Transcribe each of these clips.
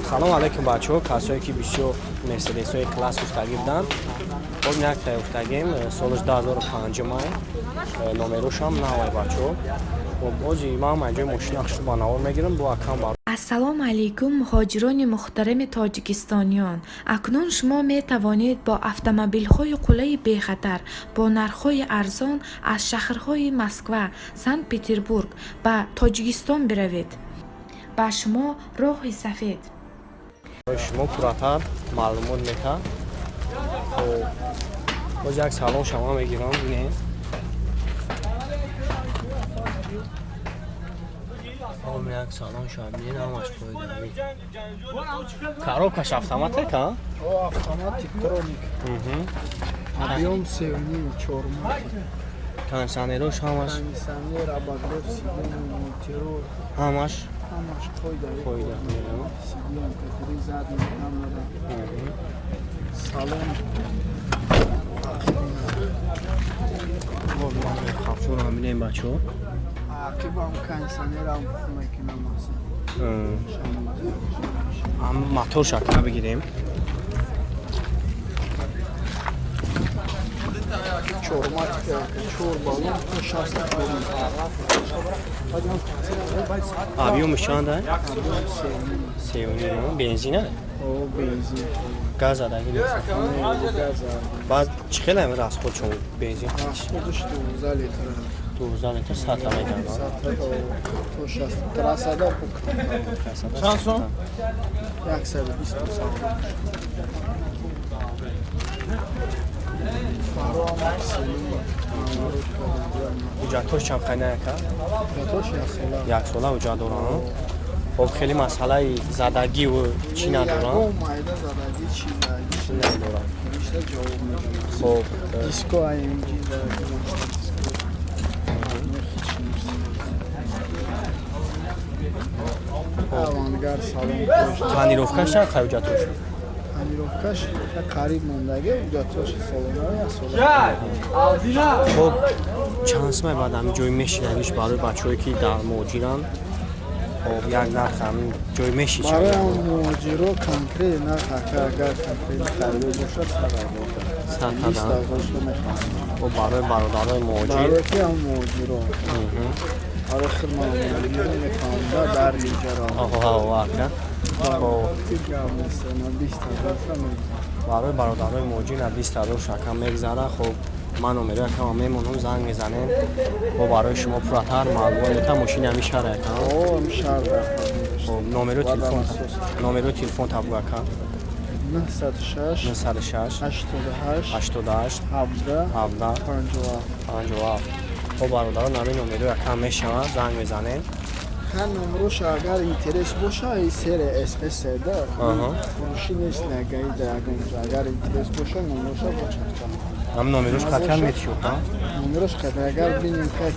Салом алейкум, бачаҳо, касое ки бисёр мерседесҳои класс гуфтагӣ буданд. Хоб, якта гуфтагем, солаш 2005 май, номерошам навай, бачаҳо. Хоб, ози ман ҷои мошина хушрӯ ба навор мегирам, бо акам бар. Ассалому алайкум, муҳоҷирони муҳтарами тоҷикистониён! Акнун шумо метавонед бо автомобилҳои қулайи бехатар бо нархҳои арзон аз шаҳрҳои Москва, Санкт Петербург ба Тоҷикистон биравед. Ба шумо роҳи сафед. Шумо пурратар маълумот метаҳад. Хоб, боз як салон шама мегирам, бинем. Хоб, як салон шава бинем, ҳамаш қоидави. Коробкаш автоматик, а? О, автомат Типтроник. Объем 3,5, чорматик. Кондиционерош ҳамаш. Кондиционер, обогрев сидений, мультируль. Ҳамаш. Ҳамаш қоидави. Қоида. CD, MP3, задняя камера. Салон. Хафшорам бинем, бачаҳо. Ақибам кондиционерам мекунам масалан. Мотор шакла бигирем. Чорматика, чор баллон, то 64. Объёмаш чанд? Объем 3,5. 3,5. Бензина? О, бензин. Газ задаги нест? Не, газ. Баъд чӣ хеле расход шумо бензин? Расходаш 12 литр. 12 литр сата мегардад. Сата то 60 трассада. Чанд сом? 120 сом. Фаро максимум. Ҳуҷҷатҳош чанд қайна, яка? Ҳуҷҷатҳош яксола. Яксола ҳуҷҷат доранд. Хоб, хеле масъалаи задагиву чӣ надоранд? Ягон майда задагӣ, чи задагӣ чӣ надоранд. Ҳамеша ҷавоб медонад. Хоб. Диско AMG задагӣ дошта, диско. Ҳеч нест. Авангард салон. Тонировкаш чанд қай ҳуҷҷатҳош? Тонировкаш қариб мондагӣ, ҳуҷҷатҳош солона, яксола. Хоб, чанд сумай баъд ҳамин ҷои мешинагиш барои бачаҳое ки дар муҳоҷиранд? Хоб, як нарх ҳамин ҷои меши. Барои ҳам муҳоҷиро конкрет нарх, ака, агар конкрет харидор бошад, 100 000. 100 000. 20 000 мехоҳам. Хоб, барои бародарои муҳоҷир. Барои ки ҳам муҳоҷиро. Барои худ ман муҳоҷиро мехоҳам да дар иҷаро. Аҳо, ака. Хоб. Гап нест, на 20 000 мегузарам. Барои бародарои муҳоҷир на 20 000 шакам мегзара. Хоб, ман номерои акама мемонам, занг мезанем, бо барои шумо пурратар маълумот метаҳам. Мошини ҳамин шаҳр, ака? О, ҳам шаҳр дар. Хоб, номерои телефон, номерои телефон табгӯ, ака. 906. 906. 88. 88. 17. 17. 57. 57. Хоб, бародарон, ҳамин номерои акам мешавад, занг мезанем. Ҳар номрош агар интерес боша, и серия СС да. Фурӯшӣ нест, нагаида ягон ҷо. Агар интерес боша, номроша бо чахча. Ҳамин номерош қатъиян метишод, а? Номрош қатъ, агар бинем ка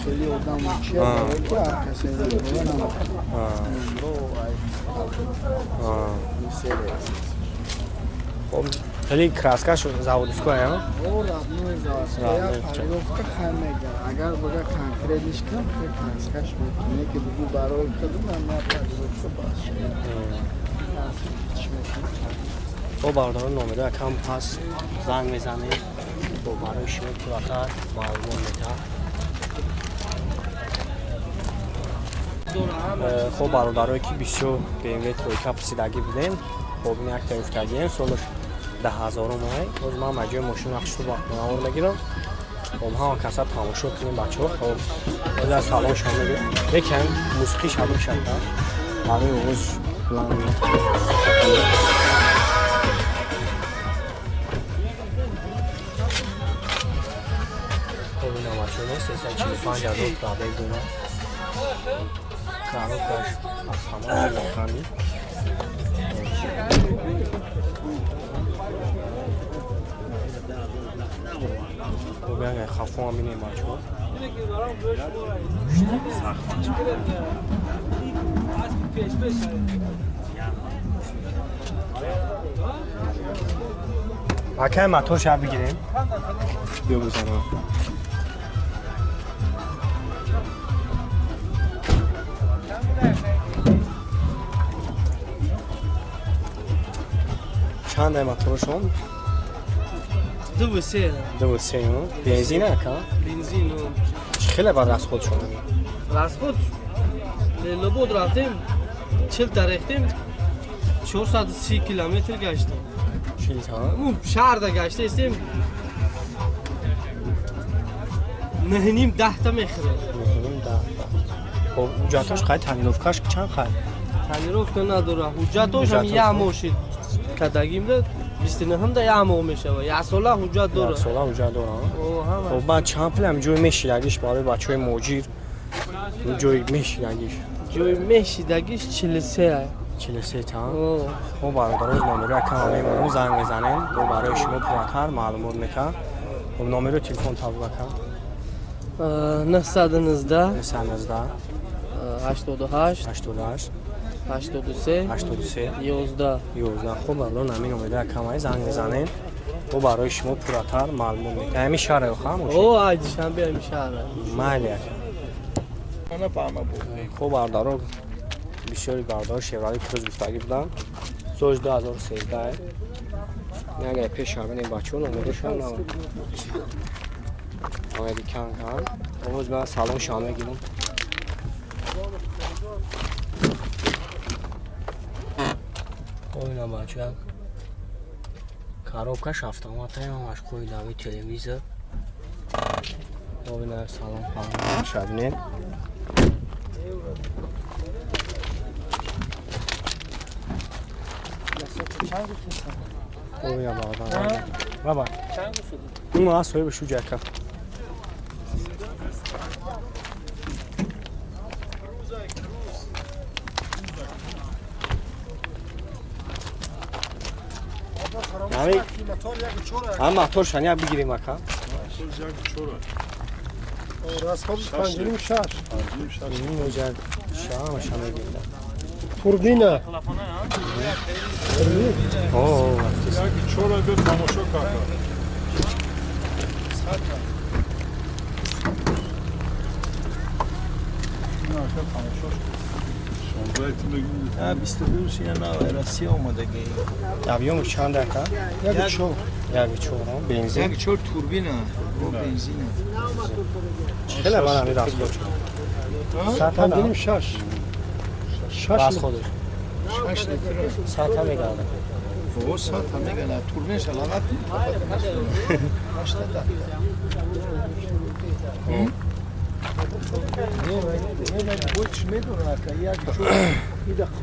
хеле одам чия, барои ки ҳар касе номро намехоҳад. Номро ай серия СС. Хоб, хеле краскаш заводская, а? О, родной, заводская, полировка хай мегар. Агар бага конкретниш кунам, хай краскаш мекунем, ки бугу барои худам ман полировка бас шуд. Чӣ мекунам? Хоб, бародарон, номерои акам ҳаст, занг мезанем, бо барои шумо пурратар маълумот метаҳад. Хоб, бародарое ки бисёр BMW тройка пурсидагӣ будем, хоб, ин якта гуфтагием, солаш 10 000 ай. Ҳоз ман маҷои мошина хушрӯ ба навор мегирам. Хоб, ҳама каса тамошо кунем, бачаҳо. Хоб, ҳоз аз салоншон мегирам, лекин мусиқиш ҳабук шакар барои овоз баланд. Хоб, ина, бачаҳо, 345 000 пробег дорад, коробкаш автомат лохани. Хоб, як хафоам бинем, бачаҳо. Акай, мотор шаб бигирем, биё бизанам. Чанд ай моторшон? 2.3. 2.3. Бензин ака? Бензин. Хеле бад расход шуд. Расход Ленобод рафтем, 40 та рехтем, 430 километр гаштем. 40 та? Мо шаҳрда гаштаистем. 9.5 10 та мехӯрем. 9.5 10 та. Хоб, ҳуҷҷатош қай, тонировкаш чанд қай? Тонировка надора. Ҳуҷҷатош ҳам як моҳ шид. Кадагимда 29-да як моҳ мешавад. Як сола ҳуҷҷат дорад. Як сола ҳуҷҷат дорад. Хоб, баъд чанд пул ҳам ҷои мешидагиш барои бачаҳои муҳоҷир? Ҷои мешидагиш. Ҷои мешидагиш 43. 43 та. Хоб, бародароз, номеро якам мемонам, занг мезанем, бо барои шумо пурратар маълумот мекард. Хоб, номеро телефон табук ака. 919 919 88 88 83 83 11 11. Хоб, бародарон, ҳамин номеро якам занг мезанем, бо барои шумо пурратар маълумот мекард. Ҳамин шаҳр охам? О, ай Душанбе ҳамин шаҳр. Майли ака. Хоб, бародаро, бисёри бародаро Шеврали Круз гуфтагӣ буданд. Соли 2013. Агар пеш ҳамин бачаҳо номерошон американ кан. Овоз ман салон шам мегирам. Ойна бача. Коробкаш автомат ҳамаш қоидави телевизор. Ойна салон фалон шабинед. Ойна бародар. Баба. Ин соҳиби шуҷака. Ҳам моторшан як бигирем ака. Расход 5.5 6. 5.5 шамаша мегирем. Турбина. О, 1.4 бе тамошо карда. А 22 сина на Россия омадагӣ. Объёмаш чанд ака? 1.4. 1.4 бензин. 1.4 турбина, бо бензина. Хеле бад ҳамин расход шуд. 5.5 6. 6 расходш. 6 литр. 100 мегарда. О, 100 мегарда. Турбинаш лагат. 8 да.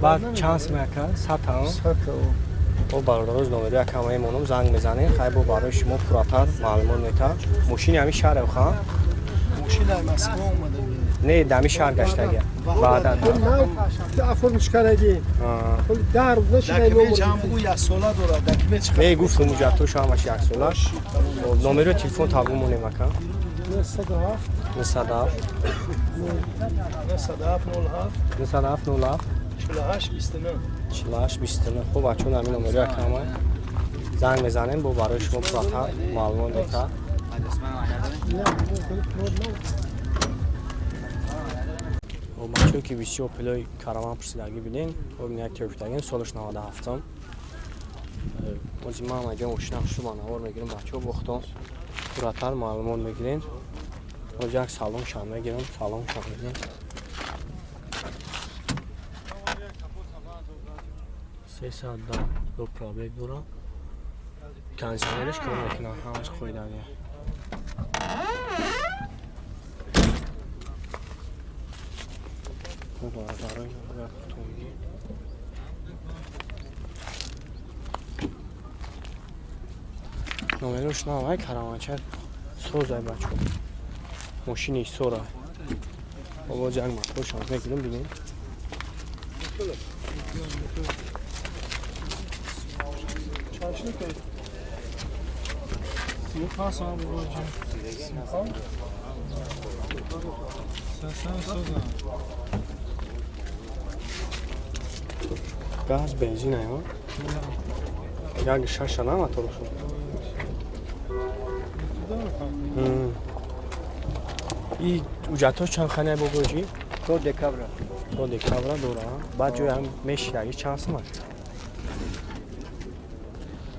Баъд чанд сум ака? 100 та? 100 та. Бо бародароз, номеро якам мемонам, занг мезанем, хай бо барои шумо пурратар маълумот метаҳад. Мошини ҳамин шаҳр охам? Мошин дар Москва омадагӣ. Не, дар ҳамин шаҳр гаштагӣ. Баъдан. Оформиш кардаги. Дар нашидай. Документ ҳам бугу як сола дорад. Документ чӣ? Не, гуфтам ҳуҷҷатҳош ҳамаш як сола. Номеро телефон табу монем ака. 907 907 907 07 907 07 48 29 48 29. Хуб, бачаҳо, ҳамин номеро якам занг мезанем, бо барои шумо пурратар маълумот метаҳад. Бачаҳое ки бисёр пилои караван пурсидагӣ будем, як тёфтагим, солаш 97-м. Ози ман аҷа мошина хушу ба навор мегирам, бачаҳо бохтон пурратар маълумот мегирем. Ози як салон шам мегирам, салон шам мегирам. 310 до пробег дорам. Кондиционераш кор мекунад, ҳамаш қоидагӣ. Бародарои автомобил. Номерош навай караванча созай бачо. Мошини сора. Бобо ҷанг моторшон мегирам бинем. Газ бензин ай, як шаша на моторшон. И ҳуҷҷатҳо чанд ханай бобоҷӣ? То декабра. То декабра дора. Баъд ҷои ҳам мешидаги чанд сум аст?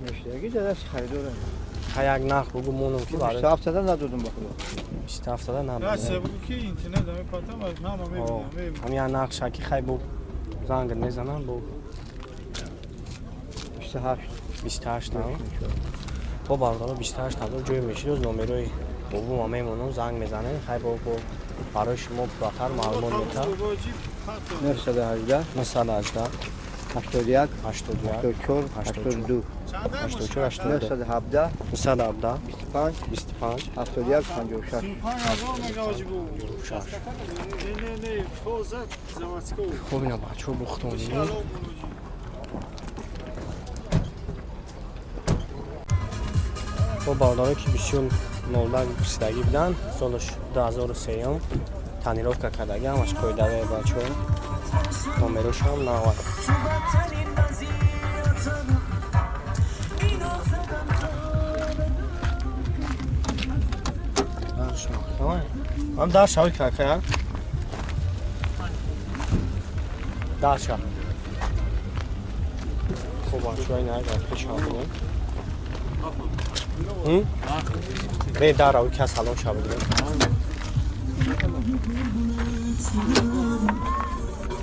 Мешидаги дадаст харидорам. Ха як нарх бугу монум ки барои 27 надодум ба худо. 27 надодум. На, бугу ки интернет ами патам аз ҳама мебинам. Ҳами як нарх шаки хай бу занг мезанам бу 28. 28 на. Бо бародаро 28 ҳазор ҷой мешид, номерои бобо мемонам, занг мезанем, хай бо барои шумо пурратар маълумот метам. 918 918 81 81 84 82 84 82 917 917 25 25 71 56. 6. Хуб, ина бачаҳо бухтон бинед. Бо бародаро ки бисёр 02 пурсидагӣ буданд, солаш 2003 тонировка кардагӣ, ҳамаш қоидаве бачаҳо, номерошам навад. Ҳам дар шави какая? Дар шав. Хуб, бачаҳо ина агар пеш ҳам бинем. Бе дар рави ка салон шава бинем.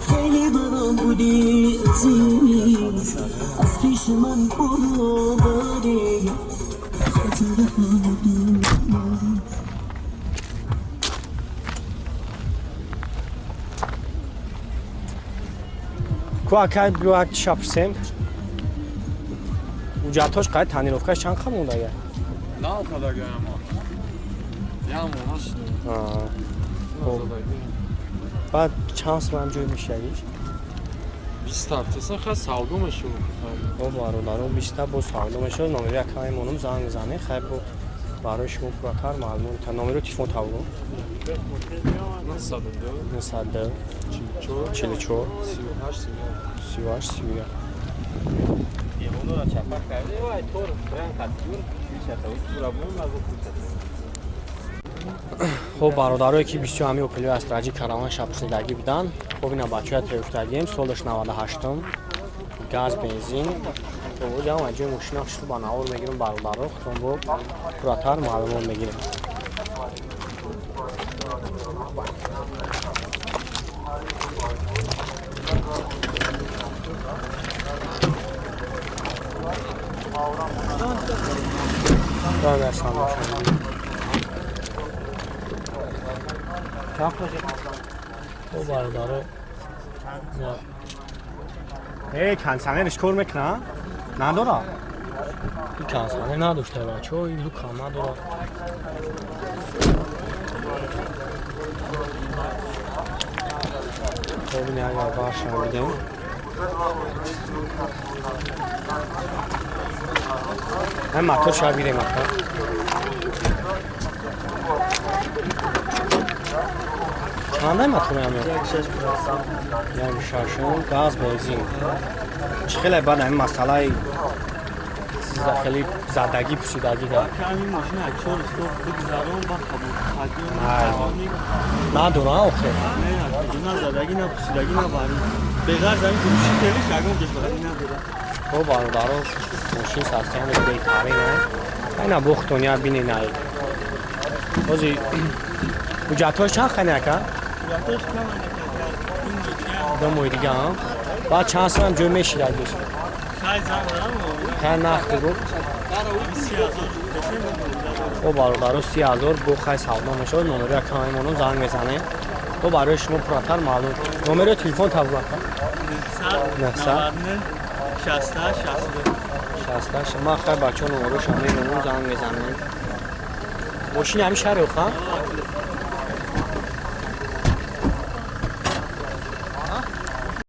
خیلی برام بودی عزیز از پیش من برو بری خاطر ку акай бю як чиша пурсем. Ҳуҷҷатҳош қай тонировкаш чанд қа мондага? Наокадага ама. Ямо нашид. Баъд чанд сум ҷой мешавиш? 27 сан хай савдо мешавад. Бо бародаро 20 бо савдо мешавад. Номери акай монум занг мезанем, хай бо барои шумо пурратар маълумот. Номери телефон тавго? 902 902 44 44 38 38 31. Хуб, бародарое ки бисёр ҳами Опелио Астраҷи караван шапурсидагӣ буданд, хуб ина бачаҳоя тайёршудагием, солаш 98-м, газ, бензин. Хуб, ҷамъ ҷои мошина хушрӯ ба навор мегирем бародаро, худтон бо пурратар маълумот мегирем. О бародаро, э кондиционерш кор мекуна? Надора? И кондиционер надошта бачаҳо, и люкам надора. Хоб, ин агар баршам бидем. Ҳам мотор шава гирем ака. Чандай мотор ҳам? Як шашум газ бензин. Чӣ хеле баъд ҳамин масъалаи хеле задагӣ пусидагӣ да. Ҳамин мошина 4 сол бигзарон ба қабул. Надора охе. Не, на задагӣ, на пусидагӣ, на бари. Беғарз ҳамин гурӯши телиш ягон ҷош надора. Хоб бародаро, мошин сарсияни беҳтарин е. Айна бухтон я бинен ай. Ҳози ҳуҷҷатҳош чанд хани ака? Ҳуҷҷатҳош кам ака. Ду моҳи дига, ҳа? Баъд чанд сомам ҷой меширад гӯш? Хай занг дорам. Хай нақд бигӯ. О бародаро 30,000 бо хай савдо мешавад. Номери акамаи монум занг мезанем. Бо барои шумо пурратар маълум. Номери телефон табу ака? 999 68 62 68. Ман хай бачаҳо номерошам мемонам, занг мезанем. Мошини ҳамин шаҳри оха?